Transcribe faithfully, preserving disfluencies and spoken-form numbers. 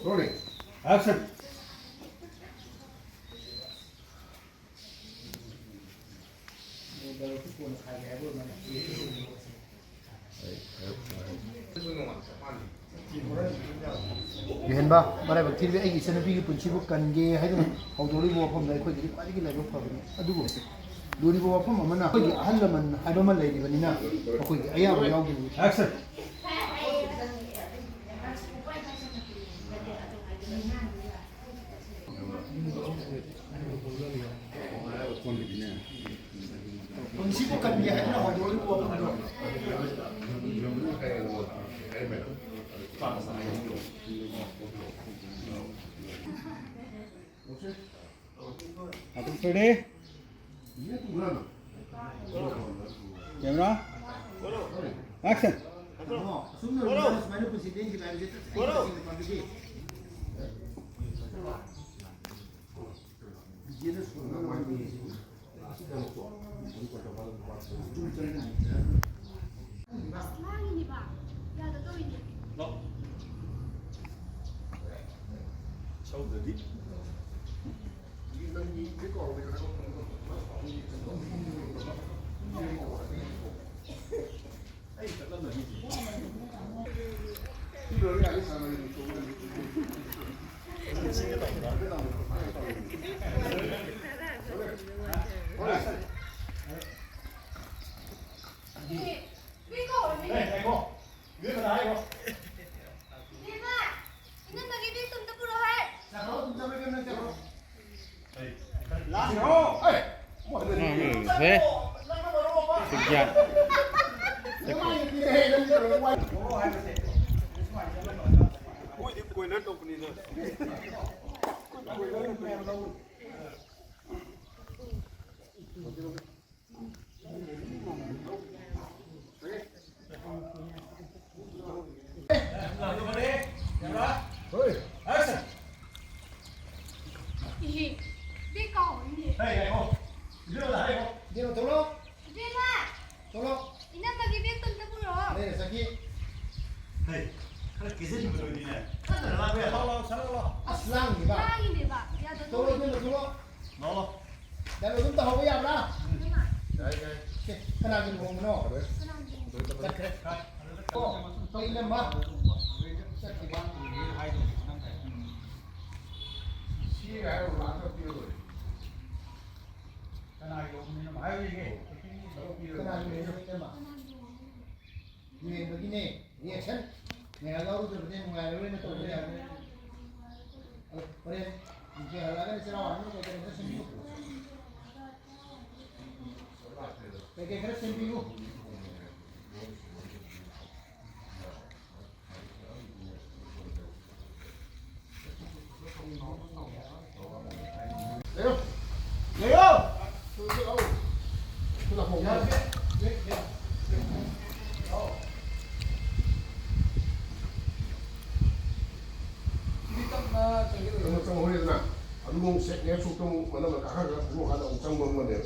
Rolling. Action. ꯌꯨꯍꯦꯟꯕ, ꯃꯔꯥꯏꯕꯛ ꯊꯤꯔꯤꯕ ꯑꯩꯒꯤ ꯏꯆꯟꯅꯨꯄꯤꯒꯤ ꯄꯨꯟꯁꯤꯕꯨ ꯀꯟꯒꯦ ꯍꯥꯏꯗꯨꯅ ꯍꯧꯗꯣꯔꯤꯕ ꯋꯥꯐꯝꯗ ꯑꯩꯈꯣꯏꯒꯤꯗꯤ ꯈ꯭ꯋꯥꯏꯗꯒꯤ ꯂꯥꯏꯕꯛ ꯐꯕꯅꯤ꯫ ꯑꯗꯨꯕꯨ ꯂꯨꯔꯤꯕ ꯋꯥꯐꯝ ꯑꯃꯅ, ꯑꯩꯈꯣꯏꯒꯤ ꯑꯍꯜ ꯂꯃꯟ ꯍꯥꯏꯕ ꯑꯃ ꯂꯩꯔꯤꯕꯅꯤꯅ, ꯑꯩꯈꯣꯏꯒꯤ ꯑꯌꯥꯕ ꯌꯥꯎꯗ꯭ꯔꯤꯕꯅꯤ꯫ Action. ꯄꯨꯟꯁꯤꯕꯨ ꯀꯟꯒꯦ ꯍꯥꯏꯗꯨꯅ ꯍꯧꯗꯣꯛꯂꯤꯕ ꯋꯥꯐꯝꯗꯣ꯫ ꯑꯗꯨꯝ ꯁꯣꯏꯔꯦ꯫ Camera. Action. ꯑꯁ, ꯂꯥꯡꯉꯤꯅꯦꯕ꯫ ꯌꯥꯗ ꯇꯧꯔꯤꯅꯦ꯫ ꯁꯧꯗ꯭ꯔꯗꯤ꯫ ꯎꯝ, ꯎꯝ, ꯍꯦ꯫ ꯁꯨꯛꯌꯥ꯫ ꯁꯤꯖꯤꯟꯕꯗꯨꯅꯤꯅꯦ꯫ ꯀꯟꯅ ꯂꯥꯡꯕ ꯌꯥꯗꯦ꯫ ꯂꯥꯎ, ꯂꯥꯎ, ꯁꯥꯟꯅ ꯂꯥꯎ꯫ ꯑꯁ, ꯂꯥꯡꯉꯤꯕ꯫ ꯂꯥꯡꯉꯤꯅꯦꯕ꯫ ꯌꯥꯗ ꯊꯣꯛꯂꯛꯑꯣ, ꯏꯕꯦꯝꯃ, ꯊꯣꯛꯂꯛꯑꯣ꯫ ꯂꯥꯎ, ꯂꯥꯎ꯫ ꯗꯥꯏꯂꯣꯒ ꯑꯗꯨꯝ ꯇꯧꯍꯧꯕ ꯌꯥꯕ꯭ꯔꯥ? ꯌꯥꯏ, ꯌꯥꯏ꯫ ꯁꯦ, ꯀꯅꯥꯒꯤ ꯂꯨꯍꯣꯡꯕꯅꯣ? ꯀꯅꯥꯒꯤ? ꯆꯠꯈ꯭ꯔꯦ꯫ ꯑꯣ, ꯑꯩ ꯏꯅꯝꯃ꯫ ꯆꯠꯈꯤꯕ꯫ ꯁꯤ ꯍꯥꯏꯔꯒ ꯂꯥꯛꯑꯒ ꯄꯤꯔ ꯂꯣꯏꯔꯦ꯫ ꯀꯅꯥꯒꯤ ꯂꯨꯍꯣꯡꯕꯅꯣ ꯍꯥꯏꯔꯨꯏꯒꯦ꯫ ꯀꯅꯥꯒꯤ ꯂꯨꯍꯣꯡꯕꯅꯣ, ꯏꯅꯝꯃ? ꯌꯦꯡꯕꯒꯤꯅꯦ, reaction꯫ ꯃꯌꯥꯝ ꯌꯥꯎꯔꯨꯗꯕꯅꯦ, ꯅꯨꯡꯉꯥꯏꯔꯔꯣꯏꯅ ꯇꯧꯕꯅꯦ꯫ ꯑꯗꯣ ꯍꯣꯔꯦꯟ ꯅꯨꯡꯊꯤꯜ ꯍꯜꯂꯛꯑꯒꯅ ꯆꯔꯥ ꯋꯥꯟꯕ ꯀꯩ ꯀꯩꯅꯣ ꯈꯔ ꯁꯦꯝꯕꯤꯌꯨ꯫ ꯀꯩ ꯀꯩ ꯈꯔ ꯁꯦꯝꯕꯤꯌꯨ꯫ ꯂꯩꯌꯣ꯫ ꯂꯩꯌꯣ꯫ ꯆꯪꯉꯣ, ꯆꯪꯉꯣ, ꯍꯣꯔꯦꯟꯅ ꯑꯗꯨ ꯅꯣꯡ ꯁꯦꯛꯅꯦ ꯁꯣꯛꯇ ꯑꯃꯨꯛ ꯃꯅꯝꯅ ꯀꯥꯈꯠꯂꯒ ꯑꯗꯨ ꯍꯥꯟꯅ ꯑꯃꯨꯛ ꯆꯪꯕ ꯑꯃꯅꯦꯕ꯫